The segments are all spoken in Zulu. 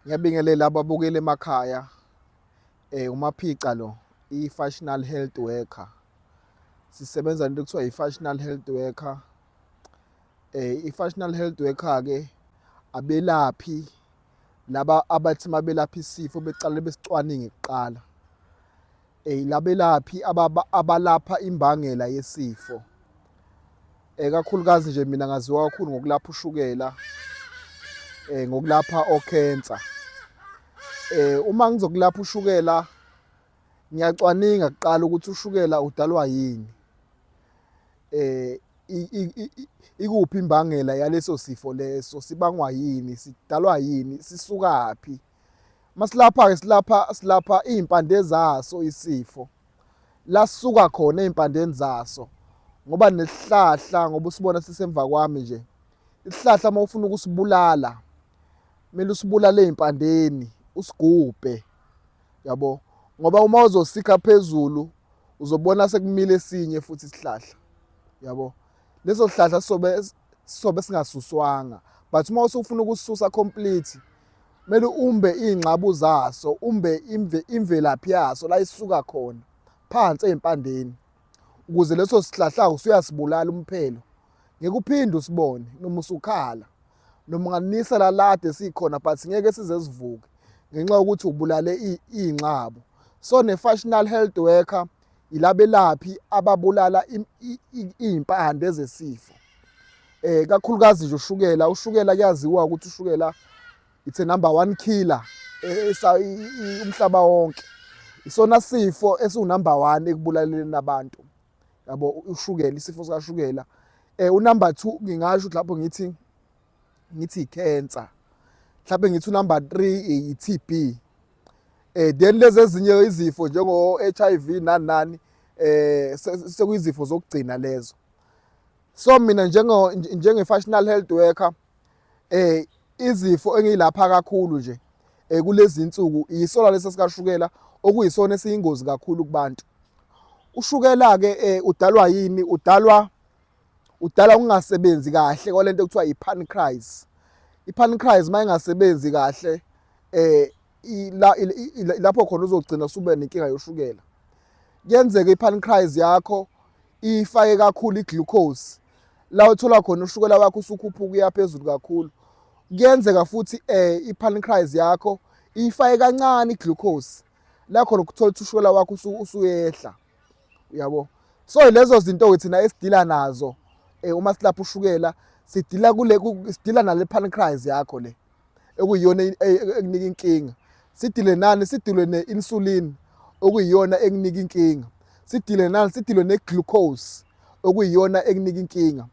Ngiyabingelela ababukeli emakhaya. UMaphica lo, i-functional health worker. Sisebenza nento ekuthiwa i-functional health worker. I-functional health worker-ke abelaphi laba abathi uma belapha isifo beqale besicwaninge kuqala. Labelaphi abalapha imbangela yesifo. Kakhulukazi nje mina ngaziwa kakhulu ngokulapha ushukela, ngokulapha okhensa. Uma ngizokulapha ushukela ngiyacwaninga kuqala ukuthi ushukela udalwa yini. Ikuphi imbangela yaleso sifo leso, sibangwa yini, sidalwa yini, sisukaphi. Masilapha-ke silapha silapha iy'mpande zaso isifo la sisuka khona ey'mpandeni zaso ngoba nesihlahla ngoba usibona sisemva kwami nje isihlahla uma ufuna ukusibulala kumele usibulale ey'mpandeni usigubhe yabo ngoba uma uzosikha phezulu uzobona sekumile esinye futhi isihlahla yabo leso sihlahla sizobe sizobe singasuswanga but uma usufuna ukususa complete kumele umbe iy'ngxabu zaso umbe imvelaphi yaso la isuka khona phansi ey'mpandeni ukuze leso sihlahla usuyasibulala umphelo ngeke uphinde usibone noma usukhala noma unganisa lalade sikhona but ngeke size sivuke ngenxa yokuthi ubulale iy'nxabo so ne-functional health worker yilabelaphi ababulala iy'mpande zesifo kakhulukazi nje ushukela. Ushukela kuyaziwa ukuthi ushukela it's a number one killer umhlaba wonke. Isona sifo esiwu-number one ekubulaleleni abantu yabo, ushukela, isifo sikashukela. U-number 2 ngingasho ukuthi lapho ngithi i-cancer, mhlawumbe ngithi u-number 3 i-TB. Then lezi ezinye izifo njengo HIV nani nani sekuyizifo zokugcina lezo. So mina njenge functional health worker izifo engiyilapha kakhulu nje kulezi insuku yisola lesi sikashukela okuyisona esiyingozi kakhulu kubantu. Ushukela ke udalwa yini? Udalwa ukungasebenzi kahle kwalento ekuthiwa i-pancreas. I-pancreas uma ingasebenzi kahle lapho khona uzogcina usube nenkinga yoshukela. Kuyenzeka i-pancreas yakho ifake kakhulu i-glucose la uthola khona ushukela wakho usukhuphuka uya phezulu kakhulu. Kuyenzeka futhi i-pancreas yakho ifake kancane i-glucose la khona ukuthola ukuthi ushukela wakho usuyehla uyabo. So lezo zinto-ke thina esidila nazo uma silapha ushukela sidila kule sidila nale pancreas yakho le ekuyiyona ekunika inkinga. Sidile nani? Sidile ne-insulin okuyiyona ekunika inkinga. Sidile nani? Sidile ne-glucose okuyiyona ekunika inkinga.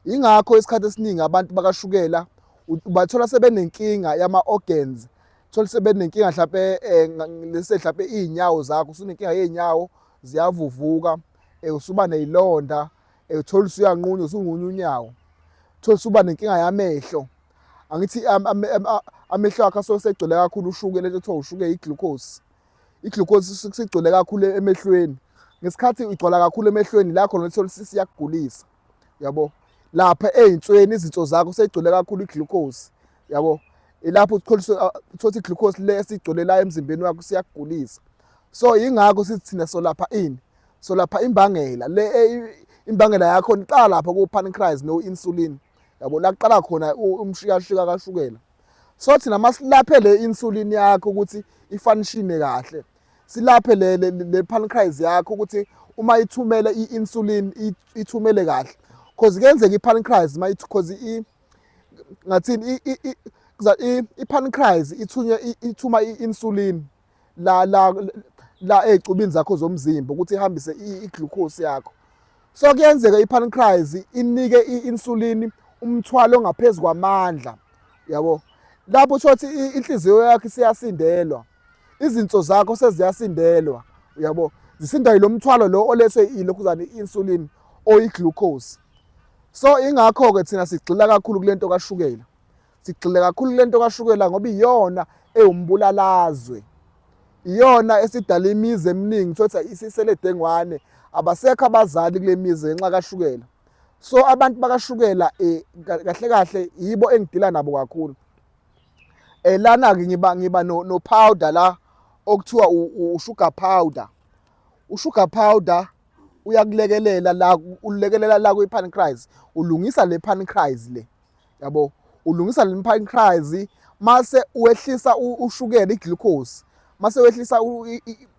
Ingakho isikhathi esiningi abantu bakashukela ubathola sebenenkinga yama-organs, thola sebenenkinga mhlampe lese mhlampe iy'nyawo zakho usunenkinga yey'nyawo ziyavuvuka, usuba ney'londa, uthola usuyanqunywa usunqunywa unyawo, thola usuba nenkinga yamehlo. Angithi amehlo akho asuke segcwele kakhulu ushukela, lento ekuthiwa ushukela i-glucose. I-glucose sigcwele kakhulu emehlweni. Ngesikhathi igcwala kakhulu emehlweni la khona uthola siyakugulisa yabo. Lapha ey'nsweni izinso zakho seyigcwele kakhulu i-glucose yabo. Ilapho uthola ukuthi i-glucose le esigcwele la emzimbeni wakho siyakugulisa. So yingakho sithi thina solapha ini? Solapha imbangela le, imbangela yakho iqala lapha ku-pancreas no-insulin yabo, la kuqala khona umshikashika kashukela. So thina masilaphe le insulin yakho ukuthi ifunction kahle, silaphe le pancreas yakho ukuthi uma ithumele i-insulin ithumele kahle, cause kuyenzeka i-pancreas ma cause i ngathini i-pancreas ithunywe ithuma i-insulin la la la ey'cubini zakho zomzimba ukuthi ihambise i-glucose yakho. So kuyenzeka i-pancreas inike i-insulin umthwalo ongaphezu kwamandla yabo. Lapho uthola ukuthi inhliziyo yakho isiyasindelwa, izinso zakho seziyasindelwa uyabo, zisindwa yilo mthwalo lo olethwe ilokhuzana i-insulin oyi-glucose. So ingakho-ke thina sigxila kakhulu kule nto kashukela, sigxile kakhulu kule nto kashukela ngoba iyona ewumbulalazwe, iyona esidala imizi eminingi thothi isisele dengwane, abasekho abazali kule mizi ngenxa kashukela. So abantu bakashukela kahle kahle yibo engidila nabo kakhulu. Lana ke ngiba no powder la okuthiwa u-sugar powder. U-sugar powder uyakulekelela la, ulekelela la kwi-pancreas, ulungisa le pancreas le, yabo, ulungisa le pancreas mase uwehlisa ushukela, i-glucose, mase wehlisa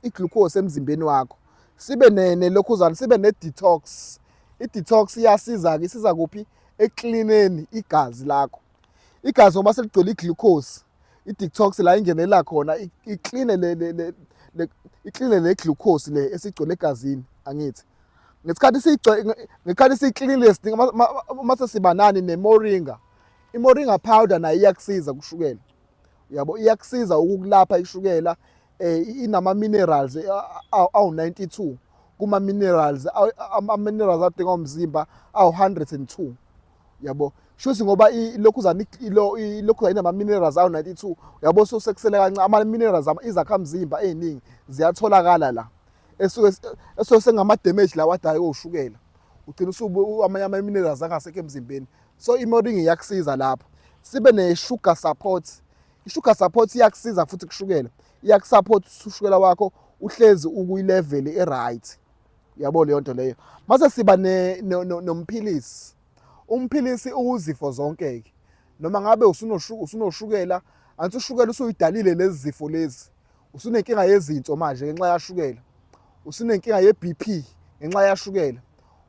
i-glucose emzimbeni wakho. Sibe nelokhuzana, sibe ne-detox. I-detox iyasiza-ke, isiza kuphi? Eklineni igazi lakho. Igazi ngoba seligcwele i-glucose, i-detox la ingenela khona, ikline le ikline le glucose le esigcwele egazini. Angithi ngesikhathi siyigcwele, ngesikhathi siyiklinile, sidinga mase siba nani? Nemoringa. Imoringa powder nayo iyakusiza kushukela, uyabo, iyakusiza ukukulapha ishukela. Inama minerals awu 92 kuma minerals, ama minerals adingwa umzimba awu 102, yabo. Shuthi ngoba ilokhuzana ilokhuzana inama minerals awu 92, yabo, so sekusele kancane ama minerals, izakhamzimba eziningi ziyatholakala la esuke esuke sengama damage lawa adaye oshukela, ugcina usubu amanye ama minerals angasekho emzimbeni. So imoringa iyakusiza lapho. Sibe ne sugar support. I-sugar support iyakusiza futhi kushukela, iyakusupport ushukela wakho uhlezi ukuyi-level e-right, yabo, leyo nto leyo. Mase siba nomphilisi. Umphilisi ukuzifo zonke ke, noma ngabe usunoshukela, anti ushukela usuyidalile lezi zifo lezi, usunenkinga yezinso manje ngenxa yashukela, usunenkinga ye-BP ngenxa yashukela,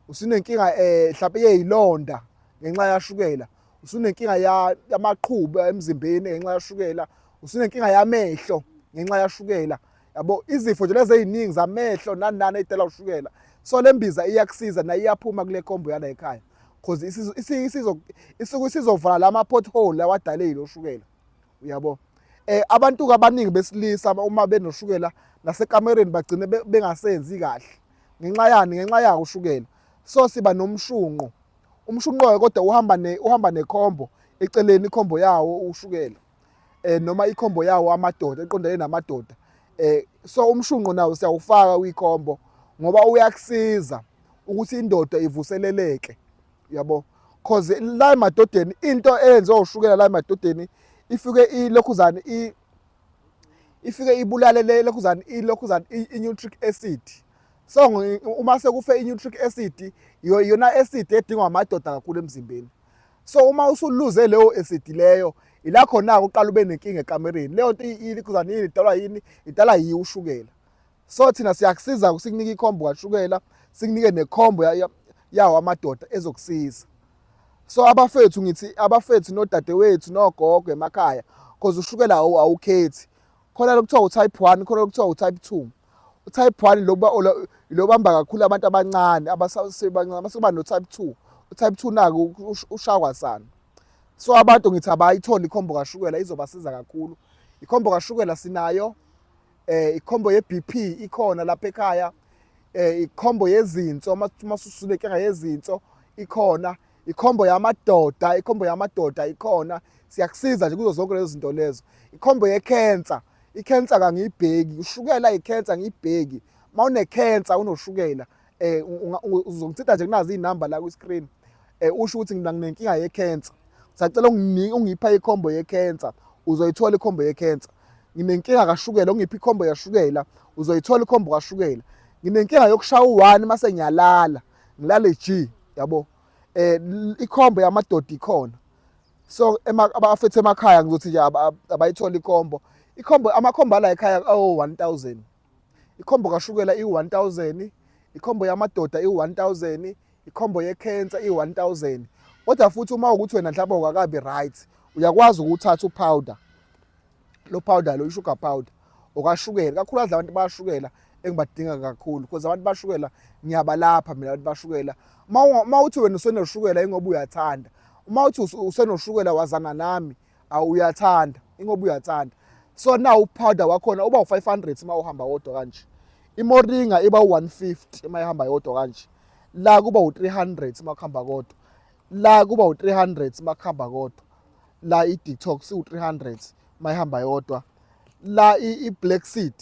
usunenkinga mhlawumbe yeyilonda ngenxa yashukela, usunenkinga yamaqhubu emzimbeni ngenxa yashukela, usunenkinga yamehlo ngenxa yashukela, yabo, izifo nje lezi eziningi zamehlo nani nani ey'dala ushukela. So le mbiza iyakusiza nayo, iyaphuma kule combo yala ekhaya cause isuke isizovala lama pothole lawa adale yilo shukela, uyabo. Abantu abaningi besilisa uma benoshukela nasekamereni bagcine bengasenzi kahle. Ngenxa yani? Ngenxa yawo ushukela. So siba nomshunqo. Umshunqo kodwa uhamba necombo eceleni, icombo yawo ushukela noma icombo yawo amadoda, eqondene namadoda. So umshunqo nawo siyawufaka kwicombo ngoba uyakusiza ukuthi indoda ivuseleleke, yabo, cause la emadodeni into eyenziwa ushukela la emadodeni ifike ilokhuzana ifike ibulale le lokhuzana i-nutric acid. So uma sekufe i-nutric acid, iyona acid edingwa amadoda kakhulu emzimbeni. So uma usuluze leyo acid leyo, ila khona uqala ube nenkinga ekamereni. Leyo nto ilokhuzana yini, idalwa yini? Idalwa yiyo ushukela. So thina siyakusiza, sikunike icombo kashukela, sikunike necombo yawo amadoda ezokusiza. So abafethu, ngithi abafethu nodadewethu nogogo emakhaya, cause ushukela awukhethi. Khona lokuthiwa u-type 1, khona lokuthiwa u-type 2. U-type 1 lo bamba kakhulu abantu abancane, abasebancane. Mase kuba no-type 2. U-type 2 nako ushakwa sana. So abantu ngithi abayithole icombo kashukela, izobasiza kakhulu. Icombo kashukela sinayo, icombo ye-BP ikhona lapha ekhaya, icombo yezinso masusunenkinga yezinso ikhona, icombo yamadoda, icombo yamadoda ikhona. Siyakusiza nje kuzo zonke lezo zinto lezo. Icombo yecancer, icancer kangiyibheki, ushukela icancer ngiyibheki. Mawune-cancer unoshukela, uzongithinta nje kunazi iy'namba la kwi-screen, usho ukuthi mina nginenkinga ye-cancer, sacela ungipha icombo ye-cancer, uzoyithola icombo ye-cancer. Nginenkinga kashukela, ungipha icombo yashukela, uzoyithola icombo kashukela. Nginenkinga yokushaya u-one mase ngiyalala, ngilale G, yabo, icombo yamadoda ikhona. So abafethu emakhaya ngizothi nje abayithola icombo. Icombo, amacombo ala ekhaya awu 1000. Icombo kashukela i-1000, icombo yamadoda i-1000, icombo yecancer i-1000. Kodwa futhi uma ukuthi wena mhlawumbe awukakabi right, uyakwazi ukuthatha upowder lo, powder lo, i-sugar powder okashukela, kakhulukazi abantu bayashukela engibadinga kakhulu, because abantu bashukela ngiyabalapha mina. Abantu bashukela, uma uthi wena usenoshukela ingoba uyathanda, uma uthi usenoshukela wazana nami, awuyathanda ingoba uyathanda. So now upowder wakhona uba u-500 uma uhamba wodwa kanje. Imoringa iba u-150 uma ihamba yodwa kanje. La kuba u-300 uma kuhamba kodwa. La kuba u-300 uma kuhamba kodwa. La i-detox iwu-300 uma ihamba yodwa. La i-black seed,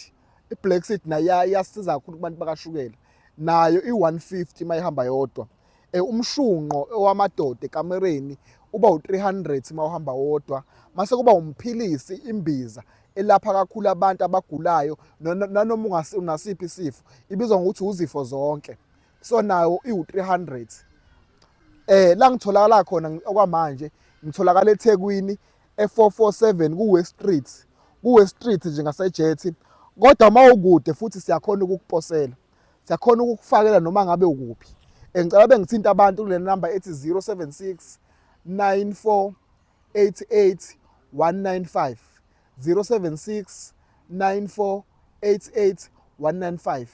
i-black seed nayo iyasiza kakhulu kubantu bakashukela, nayo i-150 uma ihamba yodwa. Umshunqo owamadoda ekamereni uba u-300 uma uhamba wodwa. Mase kuba umphilisi imbiza elapha kakhulu abantu abagulayo nanoma unasiphi isifo, ibizwa ngokuthi uzifo zonke. So nayo iwu-300. La ngitholakala khona okwamanje ngitholakala eThekwini e-447 ku-West Street, ku-West Street nje ngaseJethi. Kodwa uma ukude futhi siyakhona ukukuposela, siyakhona ukukufakela noma ngabe ukuphi. Ngicela bengithinta abantu kule namba ethi 076 94 88 195, 076 94 88 195.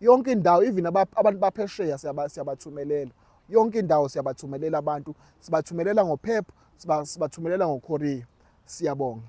Yonke indawo, even abantu baphesheya siyabathumelela. Yonke indawo siyabathumelela abantu, sibathumelela ngoPep, sibathumelela ngoCourier. Siyabonga.